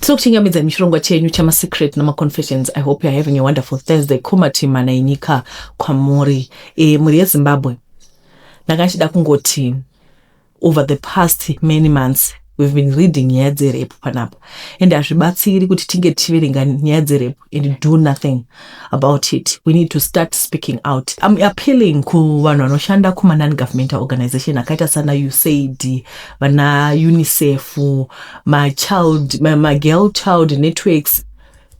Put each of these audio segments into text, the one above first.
Tinokuchingamidzai muchirongwa chenyu chamasecret namaconfessions. I hope youare having a wonderful Thursday. Kumatimana enyika kwamuri, mhuri yeZimbabwe, ndanga ndichida kungoti over the past many months we've been reading nyaya dzerape panapa, and hazvibatsiri kuti tinge tichiverenga nyaya dzerape and do nothing about it. We need to start speaking out. I'm appealing kuvanhu vanoshanda kuma-non-governmental organization akaita sana USAID, vana UNICEF, machild, magirl child networks,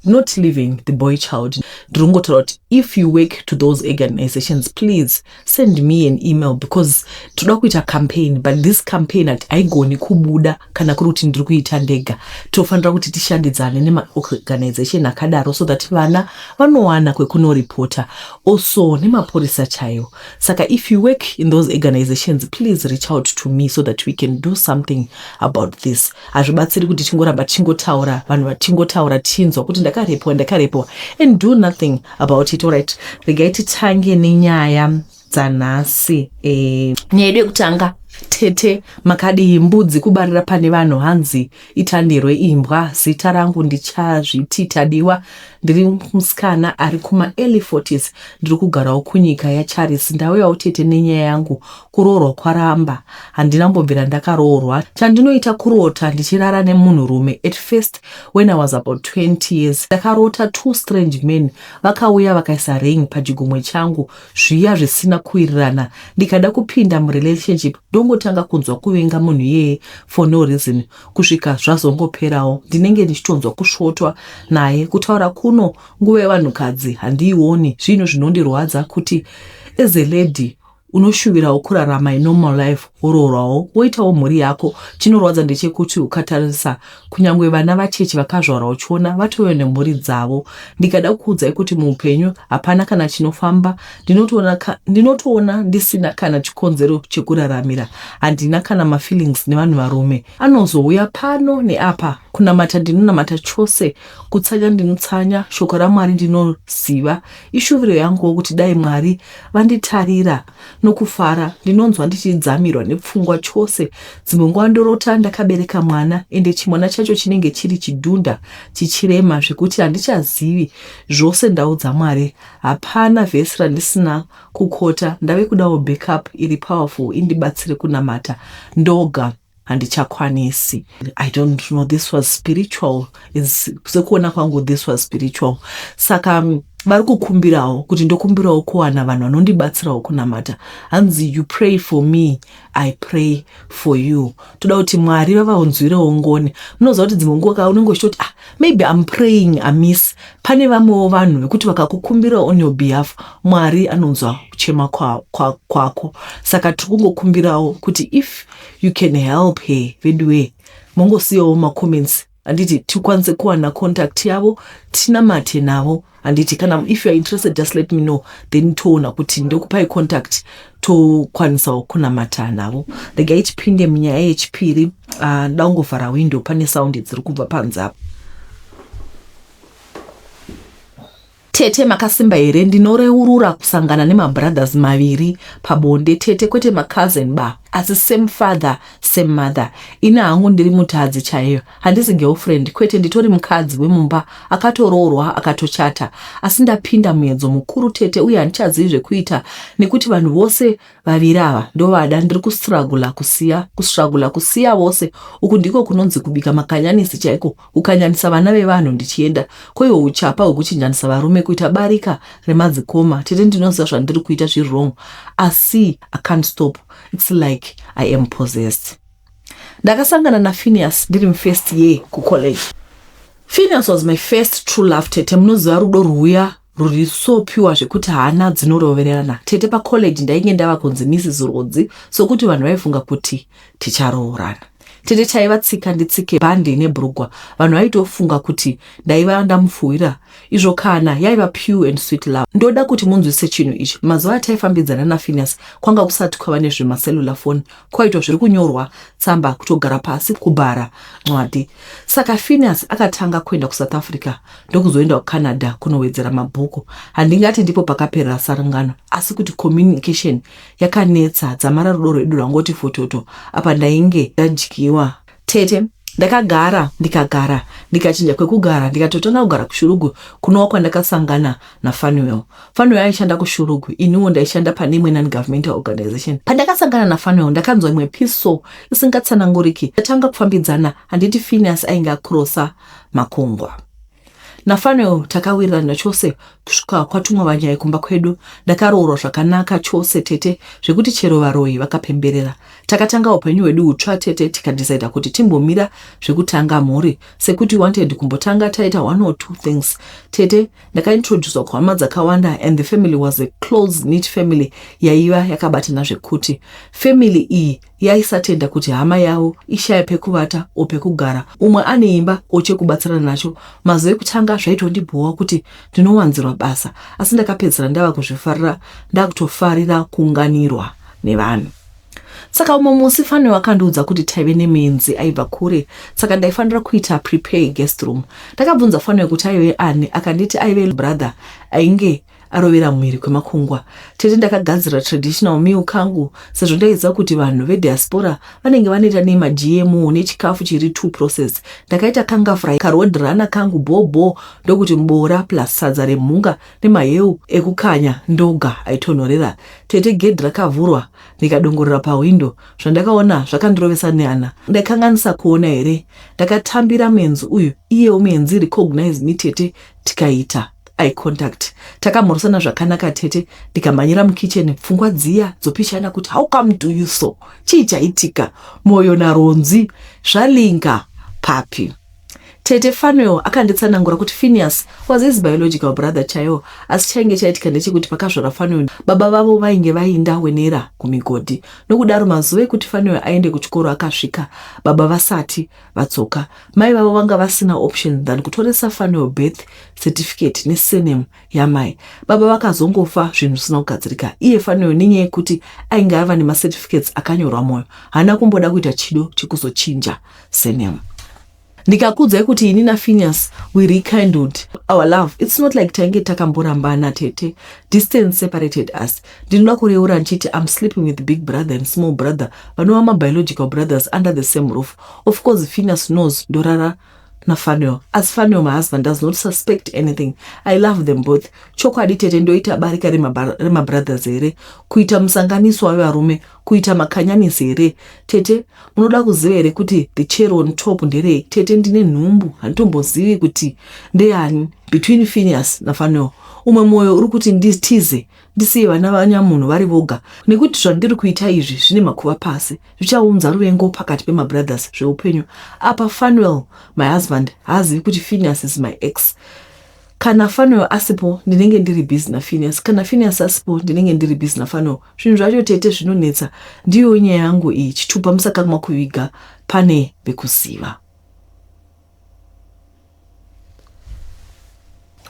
not leaving the boy child. Ndiri kungotaura kuti if you work to those organizations, please send me an email, because toda kuita campaign, but this campaign haigoni kubuda kana kuri kuti ndiri kuita ndega. Tofanira kuti tishandidzane nemaorganization akadaro so that vana vanowana kwekunoripota, also nemapurisa chaiwo. Saka if you work in those organizations, please reach out to me so that we can do something about this. Hazvibatsiri kuti tingoramba tichingotaura, vanhu vachingotaura, tichinzwa kuti ndakarepiwa, ndakarepiwa, and do nothing about it. Alright, regai titange nenyaya dzanhasi. Nyaya yedu yekutanga. Tete, makadii? Mbudzi kubarira pane vanhu, hanzi itandirwe imbwa. Zita rangu ndichazviti Tadiwa. Ndiri musikana ari kuma-early 40s, ndiri kugarawo kunyika yaCharis. Ndauyawo, tete, nenyaya yangu. Kuroorwa kwaramba, handina mbobvira ndakaroorwa. Chandinoita kurota ndichirara nemunhurume. At first, when I was about 20 years, ndakarota two strange men vakauya vakaisa ring pachigumwe changu, zviya zvisina kuwirirana. Ndikada kupinda murelationship, ndongotanga kunzwa kuvenga munhu iyeye for no reason, kusvika zvazongoperawo. Ndinenge ndichitonzwa kusvotwa naye. Kutaura kuno, nguva yevanhukadzi handiioni. Zvinhu zvinondirwadza kuti as a lady unoshuvirawo kurarama inormal life, woroorwawo, woitawo mhuri yako. Chinorwadza ndechekuti ukatarisa, kunyange vana vachechi vakazvarwa uchiona vatove nemhuri dzavo. Ndikada kuudzai kuti muupenyu hapana kana chinofamba. Ndinotoona ndisina kana chikonzero chekuraramira. Handina kana mafeelings nevanhu varume, anozouya pano neapa. Kunamata ndinonamata chose, kutsanya ndinotsanya, shoko raMwari ndinoziva. Ishuviro yanguwo kuti dai Mwari vanditarira nokufara. Ndinonzwa ndichidzamirwa nepfungwa chose. Dzimwe nguva ndorota ndakabereka mwana, ende chimwana chacho chinenge chiri chidhunda, chichirema zvekuti handichazivi. Zvose ndaudza Mwari, hapana vhesi randisina kukota. Ndave kudawo backup iri powerful indibatsire kunamata ndoga, handichakwanisi. I don't know, this was spiritual. Sekuona kwangu, this was spiritual. Saka vari kukumbirawo kuti ndokumbirawo kuwana vanhu vanondibatsirawo kunamata. Hanzi, "You pray for me, I pray for you." Toda kuti Mwari vavaunzwirewo ngoni. Munoziva kuti dzimwe nguva ka unenge uchitoti, "Ah, maybe I'm praying amiss." Pane vamwewo vanhu vekuti vakakukumbira on your behalf, Mwari anonzwa kuchema kwako. Saka tiri kungokumbirawo kuti if you can help her, veduwe, mongosiyawo macomments, handiti, tikwanise kuwana contact yavo, tinamate navo, handiti? Kana if you are interested, just let me know, then toona kuti ndokupai contact, tokwanisawo kunamata navo. Regai tipinde munyaya yechipiri. Nda kungovhara window, pane sound dziri kubva panze apo. Tete, makasimba here? Ndinoreurura kusangana nemabrothers maviri pabonde, tete. Kwete macousin ba, asi same father, same mother. Ini hangu ndiri mutadzi chaiyo. Handisi girlfriend, kwete, nditori mukadzi wemumba akatoroorwa, akatochata, asi ndapinda muedzo mukuru, tete, uye handichazivi zvekuita nekuti vanhu vose vaviri ava ndovada. Ndiri kustrugula kusiya, kustrugula kusiya vose. Uku ndiko kunonzi kubika makanyanisi chaiko, kukanyanisa vana vevanhu ndichienda koiwo uchapa hwekuchinjanisa varume, kuita barika remadzikoma. Tete, ndinoziva zvandiri kuita zviri wrong, asi I can't stop. It's like I am possessed. Ndakasangana naPhineas ndiri mufirst year kucollege. Phineas was my first true love, tete. Munoziva rudo rwuya rwuri so pure zvekuti hana dzinorovererana. Tete, pacollege ndainge ndava kunzi Mrs Rodzi, sokuti vanhu vaifunga kuti ticharoorana. Tete, chaiva tsika nditsike, bhandi nebhurugwa. Vanhu vaitofunga kuti ndaiva ndamufuwira, izvo kana yaiva pure and sweet love. Ndoda kuti munzwise chinhu ichi. Mazuva ataifambidzana naPhineas, kwanga kusati kwava nezvemacellular phone. Kwaitwa zviri kunyorwa tsamba, kutogara pasi kubhara ncwadi. Saka Phineas akatanga kuenda kuSouth Africa, ndokuzoenda kuCanada kunowedzera mabhuku. Handingati ndipo pakaperera sarungano, asi kuti communication yakanetsa dzamara rudo rwedu rwangoti fototo. Apa ndainge ndadyiwa, tete. Ndakagara ndikagara ndikachinja kwekugara ndikatotanga kugara kuShurugwi kunova kwandakasangana naFanuel. Fanuel aishanda kuShurugwi iniwo ndaishanda pane imwe non-governmental organization. Pandakasangana naFanuel ndakanzwa imwe peace so isingatsananguriki. Tatanga kufambidzana handiti Phineas ainge akurosa makungwa. NaFanuel takawirirana chose kusvika kwatumwa vanyai kumba kwedu. Ndakaroorwa zvakanaka chose tete zvekuti chero varoyi vakapemberera. Takatanga upenyu hwedu hutsva tete tikadecider kuti timbomira zvekutanga mhuri sekuti wanted kumbotanga taita one or two things. Tete ndakaintroducwa kuhama dzakawanda and the family was a close knit family yaiva yakabatana zvekuti. Family iyi yaisatenda kuti hama yavo ishaye pekuvata or pekugara umwe ane imba or chekubatsirana nacho. Mazuva ekutanga zvaitondibhowa kuti ndinowanzirwa basa asi ndakapedzisira ndava kuzvifarira ndakutofarira kuunganirwa nevanhu. Saka umwe musi Fanny akandiudza kuti taive nemuenzi aibva kure saka ndaifanira kuita prepare guest room. Ndakabvunza Fanny kuti aive ani akanditi aive brother ainge arovera mhiri kwemakungwa. Tete ndakagadzira traditional meal kangu sezvo ndaiziva kuti vanhu vediaspora vanenge vanoita nemaGMO nechikafu chiri too processed. Ndakaita kanga fry karoad runner kangu bho bho ndokuti muboora plus sadza remhunga nemaheu ekukanya ndoga aitonhorera. Tete gedhi rakavhurwa ndikadongorera pahwindo. Zvandakaona zvakandirovesa nehana. Ndaikanganisa kuona here? Ndakatambira muenzi uyu iyewo muenzi recognize me tete tikaita eye contact. Takamhorosana zvakanaka tete ndikamhanyira mukitchen pfungwa dziya dzopishana kuti how come do you so? Chii chaitika? Moyo naRonzi zvalinga papi? Tete Fanuel akanditsanangura kuti Phineas was his biological brother chaiwo asi chainge chaitika ndechekuti pakazvara Fanuel baba vavo vainge vainda wenera kumigodhi. Nokudaro mazuva ekuti Fanuel aende kuchikoro akasvika baba vasati vatsoka. Mai vavo vanga vasina option than kutoresa Fanuel birth certificate nesurname yamai. Baba vakazongofa zvinhu zvisina kugadzirika. Iye Fanuel nenyaya yekuti ainge ava nemacertificates akanyorwa moyo haana kumboda kuita chido chekuzochinja surname. Ndikakuudzai kuti ini naPhineas we rekindled our love. It's not like tainge takamborambana tete. Distance separated us. Ndinoda kureura ndichiti I'm sleeping with big brother and small brother vanova mabiological brothers under the same roof. Of course Phineas knows ndorara naFanuel. As Fanuel my husband does not suspect anything. I love them both. Chokwadi tete ndoita barika remabrothers here? Kuita musanganiswa wevarume? Kuita makanyanisi here? Tete munoda kuziva here kuti the cherry on top nderei? Tete ndine nhumbu handitombozivi kuti ndeyani between Phineas naFanuel. Umwe moyo uri kuti nditize ndisiye vana vanyamunhu vari voga nekuti zvandiri kuita izvi zvine makuva pasi zvichaunza ruvengo pakati pemabrothers zveupenyu. Apa Fanuel my husband haazivi kuti Phineas is my ex. Kana Fanuel asipo ndinenge ndiri busy naPhineas, kana Phineas asipo ndinenge ndiri busy naFanuel. Zvinhu zvacho tete zvinonetsa. Ndiyo nyaya yangu iyi. Chitupa musakanganwa kuviga pane vekuziva.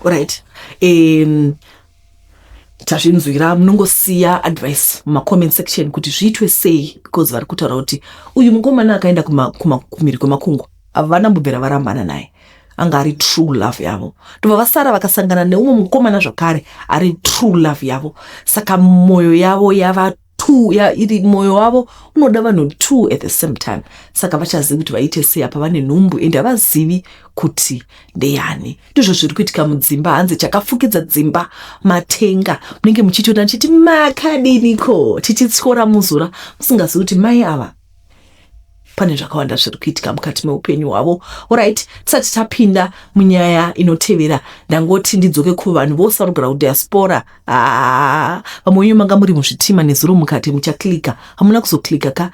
Alright. Tazvinzwira munongosiya advice mumacomment section kuti zviitwe sei because vari kutaura kuti uyu mukomana akaenda kumhiri kwemakungwa havana mbobvera varambana naye anga ari true love yavo ndobva vasara vakasangana neumwe mukomana zvakare ari true love yavo saka mwoyo yavo yava two ya iri mwoyo wavo unoda vanhu two at the same time saka vachazivi kuti vaite sei apa vane nhumbu ende havazivi kuti ndeyani. Ndizvo zviri kuitika mudzimba hanzi chakafukidza dzimba matenga munenge muchitoona ndichiti makadiniko tichityora muzura musingazivi kuti mai ava pane zvakawanda zviri kuitika mukati meupenyu hwavo. Alright, tisati tapinda munyaya inotevera ndangoti ndidzoke kuvanhu vose vanogara kudiaspora. Vamwe venyu manga muri muzvitima nezuro mukati muchaklika hamuna kuzoklika ka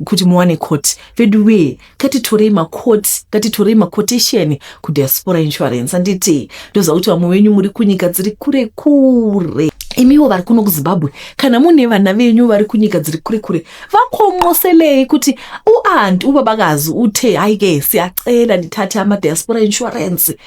kuti muwane quote. Veduwee ngatitorei maquote, ngatitorei maquotation kudiaspora insurance handiti ndoziva kuti vamwe venyu muri kunyika dziri kure kure. Imiwo vari kuno kuZimbabwe kana mune vana venyu vari kunyika dziri kure kure vakonqoselei kuti uanti ubabakazi uthe hayi ke siyacela ndithathe ama-diaspora insurance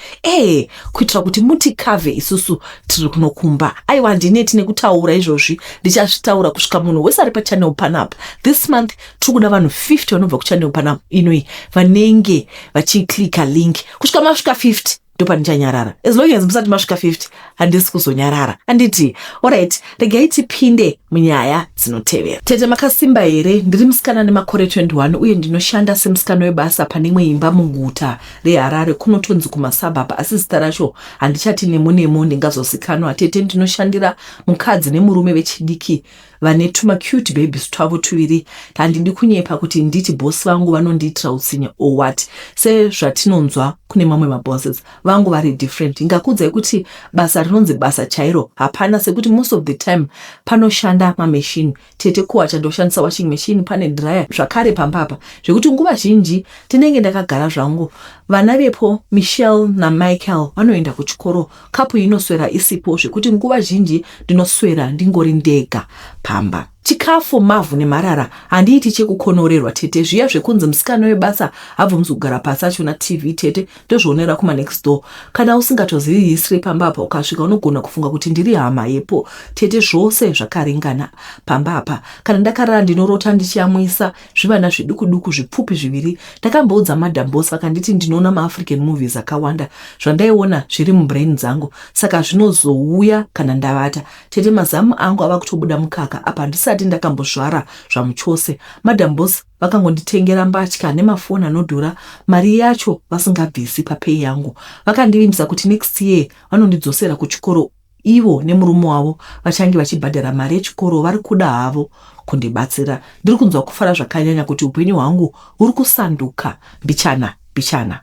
kuitira kuti mutikavhe isusu tiri kunokumba. Aiwa handineti nekutaura izvozvi, ndichazvitaura kusvika munhu wese ari pachannel panapa. This month tiri kuda vanhu 50 vanobva kuchannel panapa inoi vanenge vachiklika link kusvika masvika 50. Ndopandichanyarara. As long as musati masvika 50, handisi kuzonyarara, handiti? Alright, regai tipinde munyaya dzinotevera. Tete, makasimba here? Ndiri musikana nemakore 21 uye ndinoshanda semusikana webasa pane imwe imba muguta reHarare, kunotonzi kumasabhabha, asi zita racho handichati nemo nemo, ndingazozikanwa. Tete, ndinoshandira mukadzi nemurume vechidiki vane tuma cute babies twavo tuviri. Handidi kunyepa kuti nditi boss vangu vanondiitira utsinye or what, sezvatinonzwa kune mamwe mabosses. Vangu vari different. Ingakuudzai kuti basa rinonzi basa chairo hapana, sekuti most of the time panoshanda mamachine. Tete, kuwacha ndoshandisa washing machine, pane dryer zvakare pamba apa, zvekuti nguva zhinji ndinenge ndakagara zvangu. Vana vepo, Michelle naMichael, vanoenda kuchikoro. Couple inoswera isipo, zvekuti nguva zhinji ndinoswera ndingori ndega pamba. Chikafu mavhu nemarara, handiiti chekukonorerwa. Tete, zviya zvekunzi musikana webasa habvumzi kugara pasi achiona TV, tete, ndozvionera kumanext door. Kana usingatozivi history pamba apa, ukasvika unogona kufunga kuti ndiri hama yepo. Tete, zvose zvakaringana pamba apa. Kana ndakarara ndinorota ndichiyamwisa zvivana zviduku duku zvipfupi zviviri. Ndakamboudza Madam Boss, vakanditi ndinoona maAfrican movies akawanda, zvandaiona zviri mubrain dzangu, saka zvinozouya kana ndavata. Tete, mazamu angu ava kutobuda mukaka, apa handisati ndakambozvara zvamuchose. Madam Boss vakangonditengera mbatya nemafoni anodhura, mari yacho vasingabvisi papay yangu. Vakandivimbisa kuti next year vanondidzosera kuchikoro, ivo nemurume wavo vachange vachibhadhara mari yechikoro. Vari kuda havo kundibatsira. Ndiri kunzwa kufara zvakanyanya kuti upenyu hwangu huri kusanduka mbichana mbichana.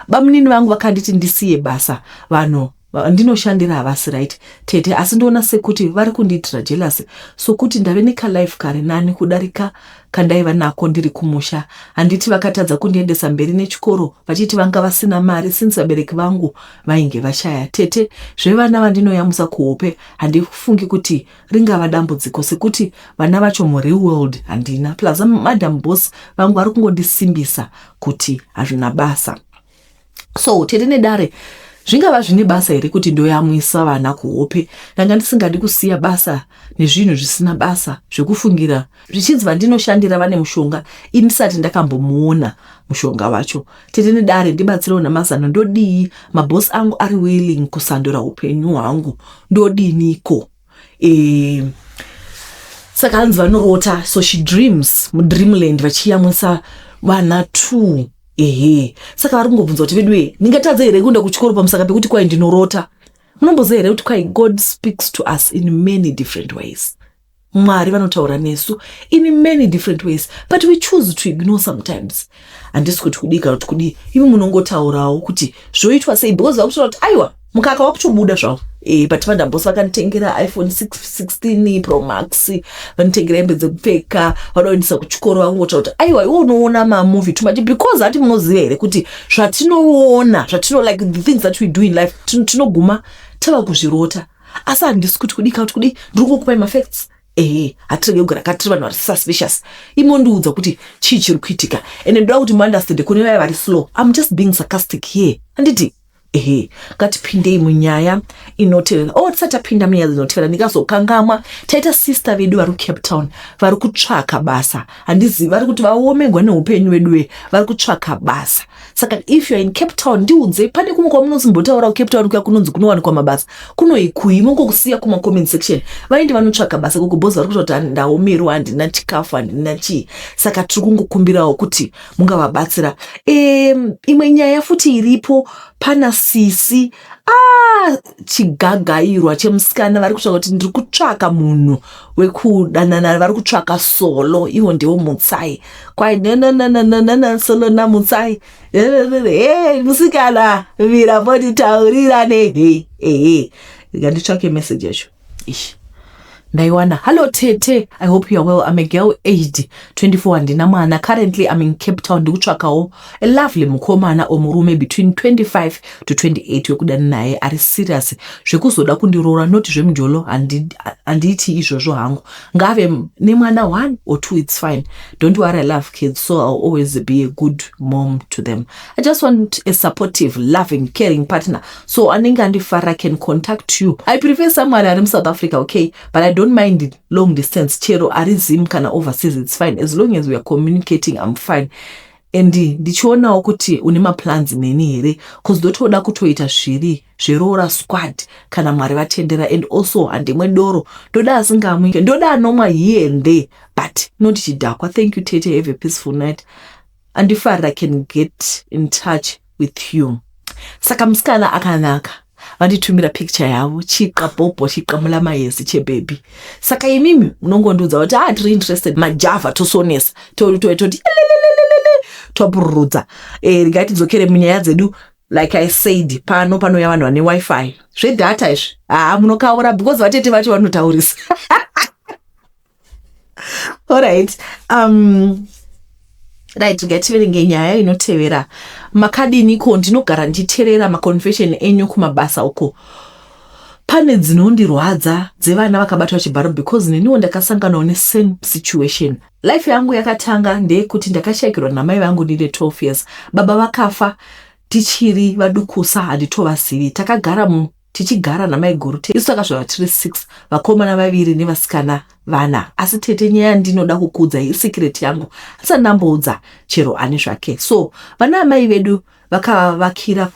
Bamunini vangu vakanditi ndisiye basa, vanhu vandinoshandira havasi right. Tete, asi ndoona sekuti vari kundiitira jealous, sokuti ndave nekalife kari nani kudarika kandaiva nako ndiri kumusha. Handiti vakatadza kundiendesa mberi nechikoro vachiti vanga vasina mari since vabereki vangu vainge vashaya? Tete, zvevana vandinoyamusa kuhope handifungi kuti ringava dambudziko, sekuti vana vacho mureal world handina. Plus Madam Boss vangu vari kungondisimbisa kuti hazvina basa. So tete nedare, zvingava zvine basa here kuti ndoyamwisa vana kuhope? Ndanga ndisingadi kusiya basa nezvinhu zvisina basa, zvekufungira zvichinzi vandinoshandira vane mushonga, ini ndisati ndakambomuona mushonga wacho. Tete nedare, ndibatsirewo namazano. Ndodii? Mabhosi angu ari willing kusandura upenyu hwangu, ndodiniko? Saka hanzi vanorota, so she dreams mudreamland vachiyamwisa vana two. Ehe, saka vari kungobvunza kuti, veduwe, ndingatadza here kuenda kuchikoro pamusaka pekuti kwai ndinorota? Munomboziva here kuti kwai God speaks to us in many different ways? Mwari vanotaura nesu in many different ways, but we choose to ignore sometimes. Handisi kuti kudii kana kuti kudii, imi munongotaurawo kuti zvoitwa sei, because vakutaura kuti aiwa, mukaka wakutobuda zvavo. But Madam Boss vakanditengera iPhone 16 Pro Max, vanotengera hembe dzekupfeka, vanoendesa kuchikoro. Vakungotaura kuti aiwa, iwe unoona mamovie too much, because hati munoziva here kuti zvatinoona, zvatino like the things that we do in life, tinoguma tava kuzvirota? Asi handisi kuti kudii kana kuti kudii, ndiri kungokupai mafacts. Ehe, hatirege kugara katiri vanhu vari suspicious. Imondiudza kuti chii chiri kuitika, ende ndoda kuti muunderstande kune vaya vari slow, I'm just being sarcastic here, handiti? Ehe, ngatipindei munyaya inotevera. Oh, tisati tapinda munyaya dzinotevera, ndingazokangamwa, taita sister vedu vari kuCape Town vari kutsvaka basa. Handizivi, vari kuti vaomegwa neupenyu vedu, vari kutsvaka basa. Saka if you are in Cape Town, ndiudzei pane kumwe kwamunosimbotaura kuCape Town kuya kunonzi kunowanikwa mabasa, kunoikui. Mongokusiya kumacomment section. Vaindi vanotsvaka basa koko, boss vari kutoti ndaomerwa, handina chikafu, handina chii. Saka tiri kungokumbirawo kuti mungavabatsira. Imwe nyaya futi iripo, pana sisi, ah, chigagairwa chemusikana, vari kutsvaka kuti ndiri kutsvaka munhu wekudanana. Vari kutsvaka solo, ivo ndivo Mutsai. Kwai nananananana, solo naMutsai. He, musikana, mira mbonditaurirane. He, ehe, nganditsvake message yacho. Ish, ndaiwana. "Hello tete, I hope you are well. I'm a girl aged 24, handina mwana. Currently I'm in Cape Town. Ndikutsvakawo a lovely mukomana omurume between 25 to 28 wekudana naye, ari serious zvekuzoda kundiroora, not zvemujolo, handiiti izvozvo hangu. Ngave nemwana one or two, it's fine. Don't worry, I love kids, so I'll always be a good mom to them. I just want a supportive, loving, caring partner, so anenge andifarira can contact you. I prefer someone ari muSouth Africa, okay, but I don't mind long distance. Chero ari Zim kana overseas, it's fine. As long as we are communicating, I'm fine. And ndichionawo kuti une maplans neni here, cause ndotoda kutoita zviri zveroora squad kana Mwari vatendera. And also handimwe doro, ndoda asingamwi, ndoda anomwa here and there, but not chidhakwa. Thank you, tete. Have a peaceful night. Andifarira can get in touch with you. Saka musikana akanaka, vanditumira picture yavo, chiqabhobho, chiqamulamayezi chebaby. Saka imimi munongondiudza kuti, "Ah, tiri interested." Majavha tosonesa, toti topururudza. Regai tidzokere munyaya dzedu. Like I said, pano panouya vanhu vane WiFi. Zvedata izvi, haa, munokaura, because vatete vacho vanotaurisa. Alright, right, ngativerenge nyaya inotevera. Makadiniko? Ndinogara ndichiteerera maconfession enyu kumabasa uko. Pane dzinondirwadza dzevana vakabatwa chibharo, because neniwo ndakasanganawo nesame situation. Life yangu yakatanga ndeyekuti ndakashayikirwa namai vangu ndine 12 years. Baba vakafa tichiri vadukusa, handitovazivi. Takagara tichigara namaiguru. Isu takazvarwa tiri 6, vakomana vaviri nevasikana vana. Asi tete, nyaya ndinoda kukuudzai isecret yangu, asati ndamboudza chero ani zvake. So vana amai vedu vakavakira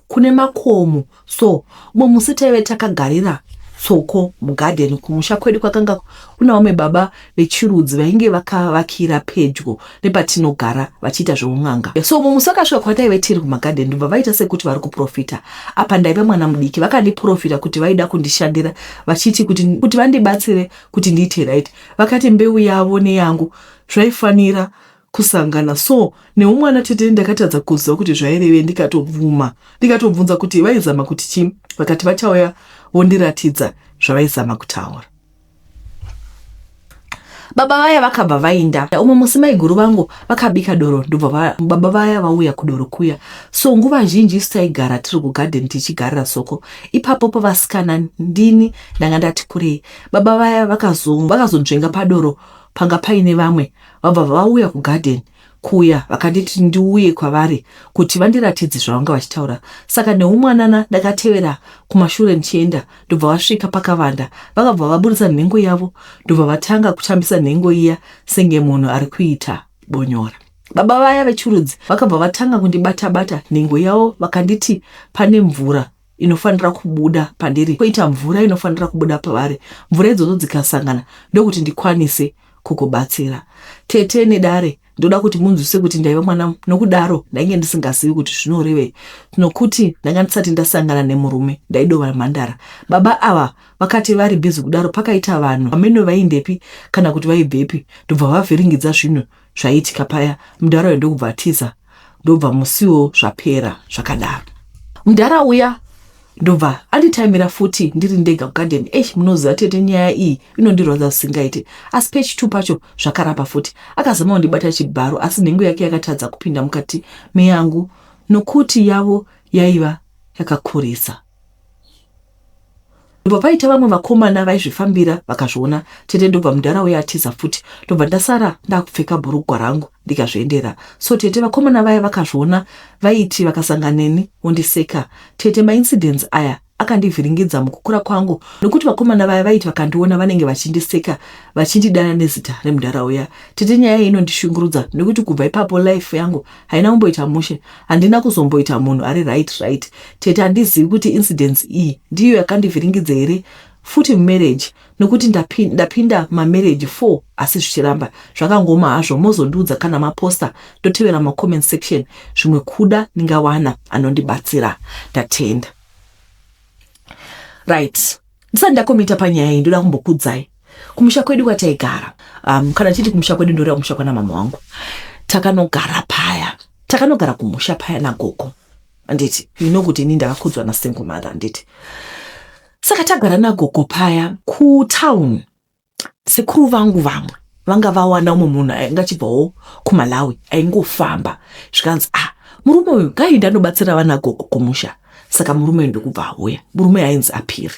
kune makomo. So umwe musi taive takagarira tsoko mugadheni kumusha kwedu. Kwakanga kuna vamwe baba vechirudzi vainge vakavakira pedyo nepatinogara vachiita zveun'anga. So mumwe musi vakasvika kwataive tiri kumagadheni, ndobva vaita sekuti vari kuprofita. Apa ndaiva mwana mudiki. Vakandiprofita kuti vaida kundishandira, vachiti kuti vandibatsire kuti ndiite right. Vakati mbeu yavo neyangu zvaifanira kusangana. So neumwana, tete, ndakatadza kuziva kuti zvaireve. Ndikatobvuma, ndikatobvunza kuti vaizama kuti chii. Vakati vachauya vondiratidza zvavaizama kutaura. Baba vaya vakabva vainda. Umwe musi maiguru vangu vakabika doro, ndobva baba vaya vauya kudoro kuya. So nguva zhinji isu taigara tiri kugadheni tichigarira soko ipapo. Pavasikana ndini ndanga ndati kurei. Baba vaya vakazonzvenga padoro panga paine vamwe, vabva vauya kugadheni kuya, vakanditi ndiuye kwavari kuti vandiratidze zvavanga vachitaura. Saka neumwanana ndakatevera kumashure ndichienda, ndobva vasvika pakavanda. Vakabva vaburitsa nhengo yavo, ndobva vatanga kutambisa nhengo iya senge munhu ari kuita bonyora. Baba vaya vechirudzi vakabva vatanga kundibata-bata nhengo yavo. Vakanditi pane mvura inofanira kubuda pandiri, koita mvura inofanira kubuda pavari. Mvura idzodzo dzikasangana, ndokuti ndikwanise kukubatsira. Tete nedare, ndoda kuti munzwise kuti ndaiva mwana, nokudaro ndainge ndisingazivi kuti zvinorevei, nokuti ndanga ndisati ndasangana nemurume, ndaidova mhandara. Baba ava vakati vari busy kudaro, pakaita vanhu vamene vaindepi kana kuti vaibvepi, ndobva vavhiringidza zvinhu zvaiitika paya. Mudhara uyu ndokubva atiza, ndobva musiwo zvapera zvakadaro. Mudhara uya ndobva anditaimira futi ndiri ndega kugadheni. Eish, munoziva tete, nyaya iyi inondirwadza zvisingaiti. Asi pechi2 pacho zvakaramba futi. Akazama kundibata chibharo, asi nhengo yake yakatadza kupinda mukati meyangu nokuti yavo yaiva yakakurisa. Ndobva paita vamwe vakomana vaizvifambira vakazviona, tete, ndobva mudhara uya atiza futi. Ndobva ndasara ndakupfeka bhurugwa rangu, ndikazviendera. So tete, vakomana vaya vakazviona vaiti vakasangana neni vondiseka. Tete, maincidents aya akandivhiringidza mukukura kwangu, nokuti vakomana vaya vaiti vakandiona vanenge vachindiseka, vachindidana nezita remudhara uya. Tete, nyaya iyi inondishungurudza, nekuti kubva ipapo life yangu haina kumboita mushe. Handina kuzomboita munhu ari right. Tete, handizivi kuti incidents iyi ndiyo yakandivhiringidza here futi mumarriage, nokuti ndapinda mamarriage 4 asi zvichiramba zvakangoma hazvo. Mozondiudza kana maposta, ndotevera macomment section, zvimwe kuda ndingawana anondibatsira. Ndatenda. Right, ndisati ndakomita panyaya iyi, ndoda kumbokudzai kumusha kwedu kwataigara. Kana chiti kumusha kwedu, ndoreva kumusha kwana mama wangu. Takanogara paya, takanogara kumusha paya nagogo, handiti? You know kuti ini ndakakudzwa nasingle mother, handiti? Saka tagara nagogo paya kutown, sekuru vangu vamwe vanga vawana umwe munhu ainge achibvawo kuMalawi, aingofamba. Zvikanzi, "Ah, murume uyu ngaaende anobatsira vana gogo kumusha." Saka murume uyu ndokubva auya. Murume ainzi Apiri.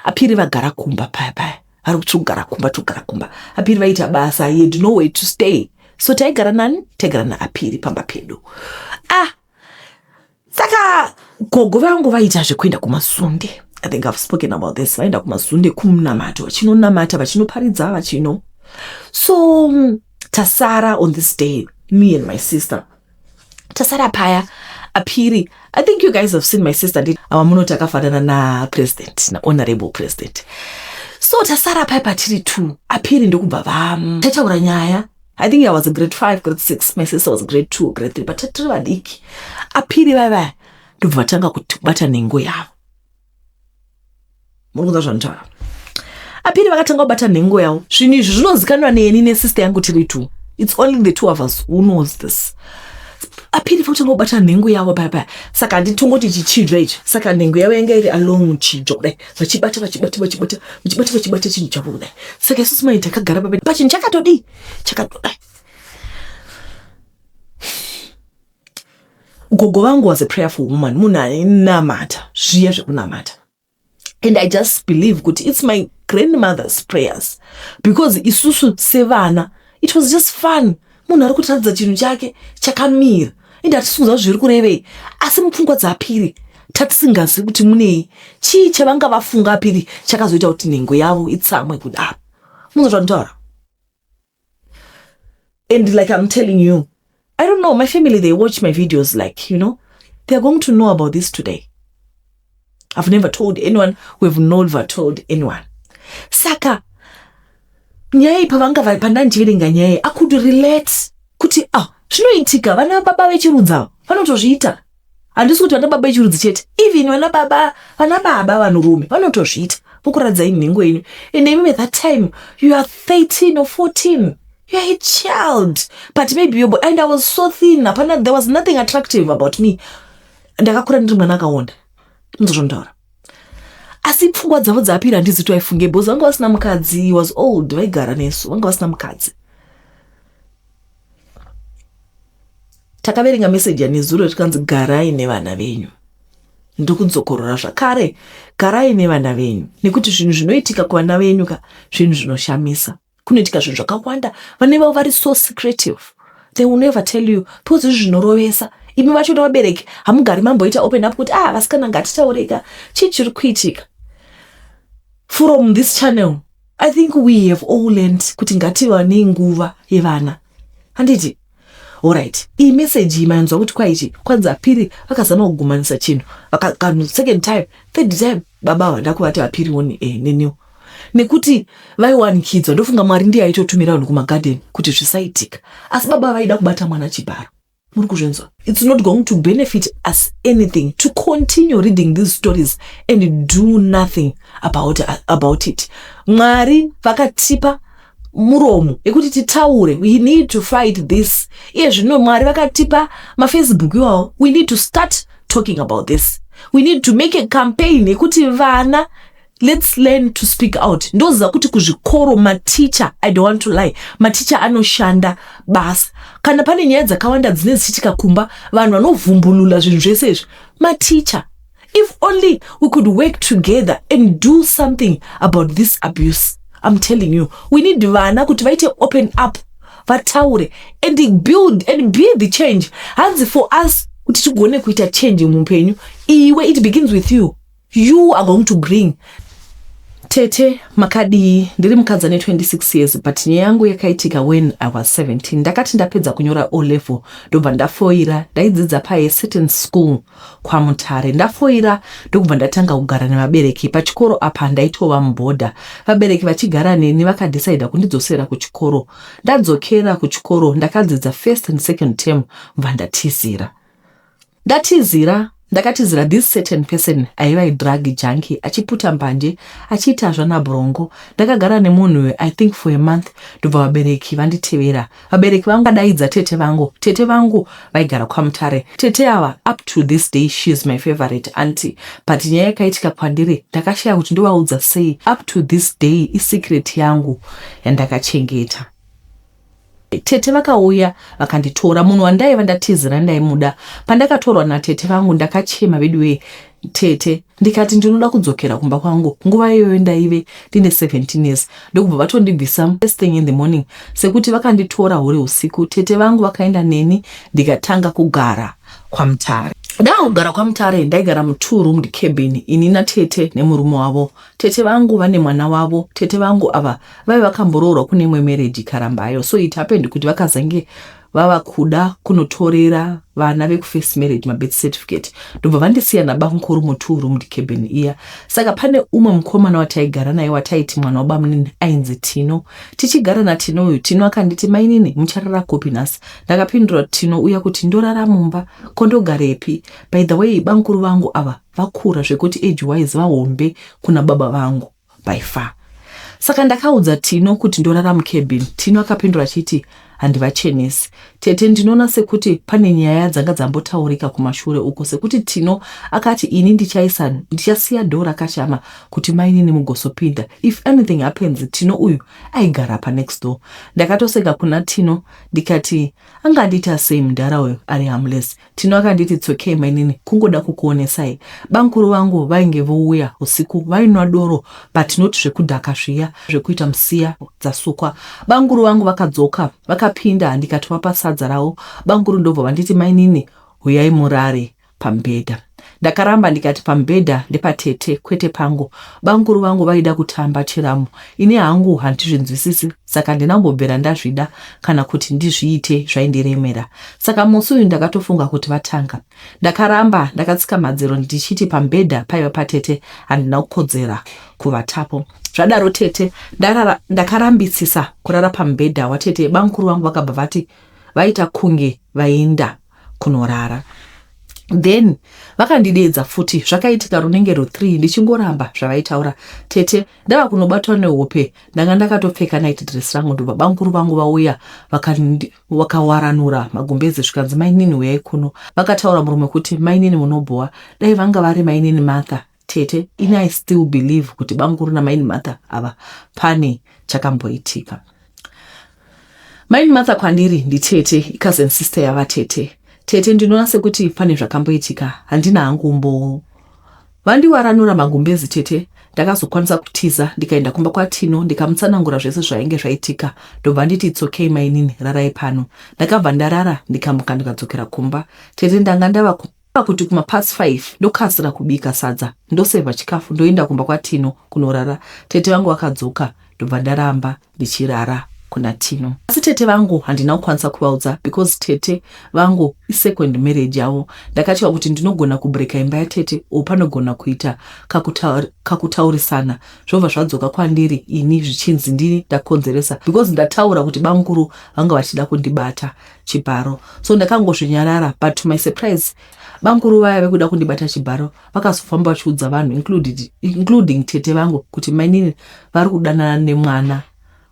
Apiri vagara kumba paya paya, vari kuti kugara kumba, togara kumba. Apiri vaita basa, he had nowhere to stay. So taigara nani? Taigara naApiri pamba pedu. Ah, saka gogo vangu vaita zvekuenda kumasunde. I think I've spoken about this. Vaenda kumasunde kumunamato, vachinonamata, vachinoparidza, vachino. So tasara on this day. me and my sister. Tasara paya, apiri, I think you guys have seen my sister, ndi ava munoti akafanana napresident, nahonorable president. So tasara paya patiri two, apiri ndokubva vam tataura nyaya. I think I was a grade 5, grade 6, my sister was grade 2, grade 3, but tiri vadiki. Apiri vaya vaya ndobva vatanga kubata nhengo yavo. Muri kunzwa zvanotaura? Apiri vakatanga kubata nhengo yavo. Zvinhu izvi zvinozikanwa neni nesister yangu tiri two. It's only the two of us who knows this. Apiri vakutanga kubata nhengo yavo paya paya. Saka handitongoti chichidzva ichi, saka nhengo yavo yanga iri along chidzva kudai, vachibata, vachibata, vachibata, vachibata, vachibata chinhu chavo kudai. Saka isusu mai takagara papa pachinhu chakatodii, chakatodai. Gogo vangu was a prayerful woman, munhu ainamata zviya zvekunamata, and I just believe kuti it's my grandmother's prayers, because isusu sevana it was just fun. Munhu ari kutiratidza chinhu chake chakamira, ende hatisi kuziva zviri kurevei, asi mupfungwa dzapiri tatisingazivi kuti munei, chii chavanga vafunga apiri chakazoita kuti nhengo yavo itsamwe kudaro. Munzwa zvanditaura? And like I'm telling you, I don't know, my family, they watch my videos, like, they're going to know about this today. I've never told anyone, we've never told anyone. Saka nyaya iyi pavanga pandandichiverenga nyaya iyi, I could relate kuti ah, zvinoitika, vana baba vechirudzi ava vanotozviita. Handisi kuti vana baba vechirudzi chete, even vana baba, vana baba vanhurume vanotozviita, vokuratidzai nhengo yenyu. And imi at that time you are 13 or 14, you are a child, but maybe you're, and I was so thin, hapana, there was nothing attractive about me. Ndakakura ndiri mwana akaonda, ndozvondaura. Asi pfungwa dzavo dzapiri handizi kuti vaifunge, because vanga vasina mukadzi. He was old, vaigara nesu, vanga vasina mukadzi. Takaverenga meseji yanezuro tikanzi garai nevana venyu. Ndokudzokorora zvakare, garai nevana venyu, nekuti zvinhu zvinoitika kuvana venyu ka, zvinhu zvinoshamisa. Kunoitika zvinhu zvakawanda. Vane vavo vari so secretive, they will never tell you, because izvi zvinorovesa. Imi vacho vabereki hamugari mamboita open up kuti ah, vasikana, ngatitaureka, chii chiri kuitika? From this channel, I think we have all learned kuti ngativanei nguva yevana, handiti? Alright, iyi meseji iyi manzwa kuti kwaichi kwanzi apiri vakazama kugumanisa chinhu kanhu, second time, third time, baba havanda kuvati apiriwo neniwo, nekuti vaiwanikidzwa. Ndofunga Mwari ndiye aitotumira vanhu kumagadheni kuti zvisaitika, asi baba vaida kubata mwana chibharo. Muri kuzvinzwa? It's not going to benefit us anything to continue reading these stories and do nothing about it. Mwari vakatipa muromo yekuti titaure. We need to fight this. Iye zvino Mwari vakatipa maFacebook iwawo. We need to start talking about this. We need to make a campaign yekuti vana, let's learn to speak out. Ndoziva kuti kuzvikoro maticha, I don't want to lie, maticha anoshanda basa. Kana pane nyaya dzakawanda dzine dzichiitika kumba, vanhu vanovhumbulula zvinhu zvese izvi maticha. If only we could work together and do something about this abuse. I'm telling you, we need vana kuti vaite open up, vataure and build and be the change. Hanzi for us kuti tigone kuita change muupenyu, iwe, it begins with you. You are going to bring. Tete, makadii? Ndiri mukadzi ane 26 years, but nyaya yangu yakaitika when I was 17. Ndakati ndapedza kunyora O level, ndobva ndafoira. Ndaidzidza pa certain school kwaMutare. Ndafoira, ndokubva ndatanga kugara nevabereki. Pachikoro apa ndaitova mubhodha, vabereki vachigara neni. Vakadhisaidha kundidzosera kuchikoro. Ndadzokera kuchikoro, ndakadzidza first and second term, bva ndatizira. Ndatizira, ndakatizira this certain person aiva idrug junkie, achiputa mbanje, achiita zvanabrongo. Ndakagara nemunhu, I think, for a month, ndobva vabereki vanditevera. Vabereki vangu vadaidza tete vangu. Tete vangu vaigara kwaMutare. Tete ava, up to this day she is my favorite auntie, but nyaya yakaitika kwandiri ndakashaya kuti ndovaudza sei. Up to this day isecret yangu yandakachengeta. Tete vakauya vakanditora. Munhu wandaiva ndatizira ndaimuda. Pandakatorwa natete vangu, ndakachema veduwe tete, ndikati ndinoda kudzokera kumba kwangu. Nguva iyoyo ndaive ndine 17 years. Ndokubva vatondibvisa first thing in the morning, sekuti vakanditora hure usiku. Tete vangu vakaenda neni, ndikatanga kugara kwaMutare. Ndava kugara kwaMutare, ndaigara mutwo roomed cabin, ini natete nemurume wavo. Tete vangu vane mwana wavo. Tete vangu ava vaiva vakamboroorwa kune imwe marriage ikarambayo, so it happened kuti vakazange vava kuda kunotorera vana vekufirst marriage mabirth certificate ndobva vandisiya nabamukuru mutwo roomed cabin iya. Saka pane umwe mukomana wataigara naye wataiti mwana wabamunini ainzi Tino. Tichigara naTino uyu, Tino akanditi mainini mucharara kupi nhasi? Ndakapindura Tino uya kuti ndorara mumba, ko ndogarepi? By the way bamukuru vangu ava vakura zvekuti age wise vahombe kuna baba vangu by far. Saka ndakaudza Tino kuti ndorara mucabin. Tino akapindura achiti handivachenesi. Tete ndinoona sekuti pane nyaya dzanga dzambotaurika kumashure uko sekuti Tino akati ini ndichaisa ndichasiya door rakashama kuti mainini mugosopinda if anything happens Tino uyu aigara panext door. Ndakatoseka kuna Tino ndikati angandiita sei mudhara uyu ari harmless. Tino akanditi it's okay mainini kungoda kukuonesai. Bamkuru vangu vainge vouya usiku vainwa doro but not zvekudhaka zviya zvekuita musiya dzasukwa. Bamkuru vangu vakadzoka vakapinda ndikatovapa sadza ravo. Bamkuru ndobva vanditi mainini huyai murare pamubhedha. Ndakaramba ndikati pamubhedha ndepatete kwete pangu. Bamkuru vangu vaida kutamba chiramu ini hangu handizvinzwisisi saka handina kumbobvira ndazvida kana kuti ndizviite zvaindiremera. Saka musi uyu ndakatofunga kuti vatanga. Ndakaramba ndakatsika madziro ndichiti pamubhedha paiva patete handina kukodzera kuvatapo. Zvadaro tete ndarara ndakarambisisa kurara pamubhedha watete bamkuru vangu vakabva vati vaita kunge vainda kunorara. Then vakandideedza futi zvakaitika runenge ru3 ndichingoramba zvavaitaura. Tete ndava kunobatwa nehope ndanga ndakatopfeka night dress rangu ndobva bamkuru vangu vauya vakawaranura magumbeze zvikanzi mainini huyai kuno. Vakataura murume kuti mainini munobhowa dai vanga vari mainini Martha tete ini I still believe kuti bamkuru namaini Martha ava pane chakamboitika. Maini Martha kwandiri nditete icousin sister yavatete. Tete ndinoona sekuti pane zvakamboitika handina hangu umbowo. Vandiwaranura magumbezi tete ndakazokwanisa kutiza ndikaenda kumba kwaTino ndikamutsanangura zvese zvainge zvaitika ndobva anditi it's okay mainini rarai pano. Ndakabva ndarara ndikamuka ndikadzokera kumba. Tete ndanga ndava kuti kuma past 5 ndokasira kubika sadza ndosevha chikafu ndoenda kumba kwaTino kunorara. Tete vangu vakadzoka ndobva ndaramba ndichirara kuna Tino. Asi tete vangu handina kukwanisa kuvaudza because tete vangu isecond marriage yavo. Ndakatya kuti ndinogona kubreka imba yatete or panogona kuita kakutaurisana zvobva zvadzoka kwandiri ini zvichinzi ndini ndakonzeresa because ndataura kuti bamukuru vanga vachida kundibata chibharo. So ndakangozvinyarara but to my surprise bamukuru vaya vekuda kundibata chibharo vakazofamba vachiudza vanhu including tete vangu kuti mainini vari kudanana nemwana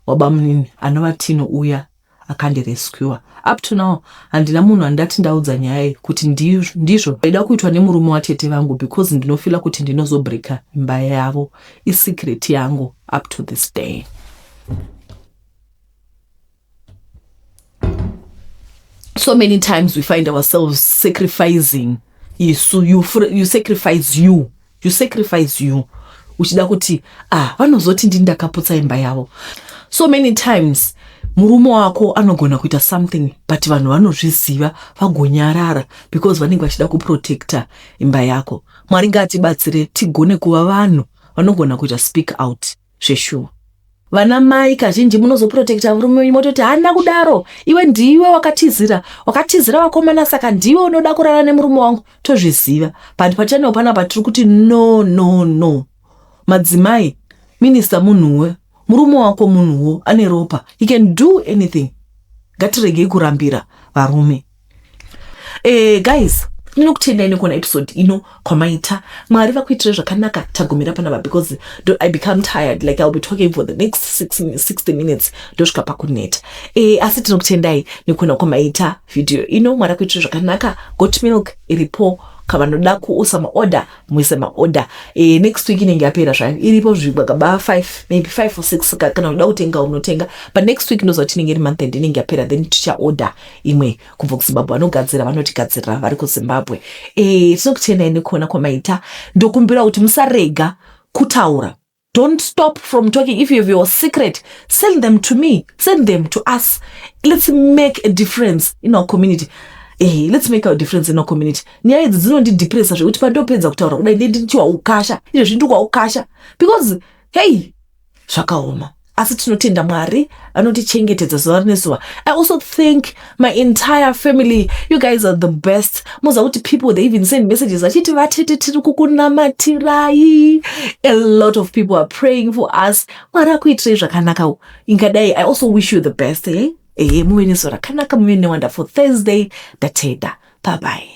wabamunini anova Tino uya akandirescuer. Up to now handina munhu andati ndaudza nyaya iyi kuti ndizvo ndaida kuitwa nemurume watete vangu because ndinofila kuti ndinozobreaka imba yavo. Isecret yangu up to this day. So many times we find ourselves sacrificing isu you, you sacrifice you you sacrifice you uchida kuti ah vanozoti ndini ndakaputsa imba yavo. So many times murume wako anogona kuita something but vanhu vanozviziva vagonyarara because vanenge vachida kuprotecta imba yako. Mwari ngaatibatsire tigone kuva vanhu vanogona kuita speak out zveshuwa. Vana mai kazhinji munozoprotecta murume wenyu mototi haana kudaro, iwe ndiwe wakatizira, wakatizira vakomana saka ndiwe unoda kurara nemurume wangu. Tozviziva but pachannel panapa tiri kuti no no no. Madzimai, minister munhuwe, murume wako munhuwo ane ropa, he can do anything. Ngatiregei kurambira varume. Guys, ndinokutendai nekuona episode ino kwamaita. Mwari vakuitire zvakanaka. Tagumira panapa because I become tired, like I'll be talking for the next 60 minutes ndosvika pakuneta. Asi tinokutendai nekuona kwamaita video ino. Mwari akuitire zvakanaka. Goat milk iripo, kavanoda kuusa maorder muise maorder. Next week inenge yapera zvayo, iripo zvigaba 5 maybe 5 or 6, kana unoda kutenga unotenga, but next week ndoziva kuti inenge iri month end, inenge yapera, then tichaorder imwe kubva kuZimbabwe. Vanogadzira vanotigadzirira vari kuZimbabwe. Tinokutendai nekuona kwamaita. Ndokumbira kuti musarega kutaura. Don't stop from talking. If you have your secret, send them to me, send them to us. Let's make a difference in our community. Let's make a difference in our community. Nyaya idzi dzinondidepressa zvekuti pandopedza kutaura kudai ndichiwa ukasha, izvezvi ndiri kuwa ukasha because hey, zvakaoma. Asi tinotenda Mwari vanotichengetedza zuva nezuva. I also thank my entire family. You guys are the best. Moziva kuti people, they even send messages vachiti, "Vatete, tiri kukunamatirai." A lot of people are praying for us. Mwari akuitirei zvakanaka. Ingadai I also wish you the best, eh? Ehe, muve nezuva rakanaka, muve newonderful Thursday. Ndatenda. Bye bye.